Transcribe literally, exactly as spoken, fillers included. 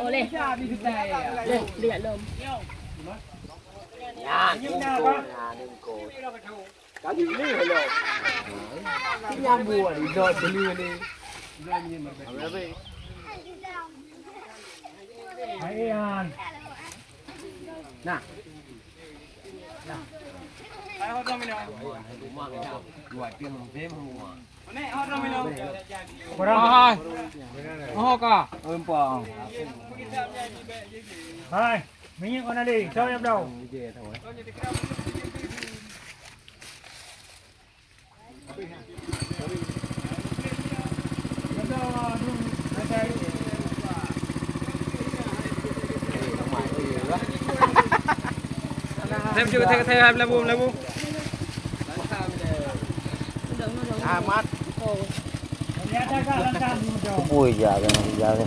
Oleh. Leh, lihat lom. Nyambung ni, dot beli ni. Hai, Ian. Nah. Kurang. Hai. Oh, ka. Empat. Hai, minyak mana ni? Saya belum. Saya cuba saya saya melabu melabu. Amat. Kubui je, jangan jangan.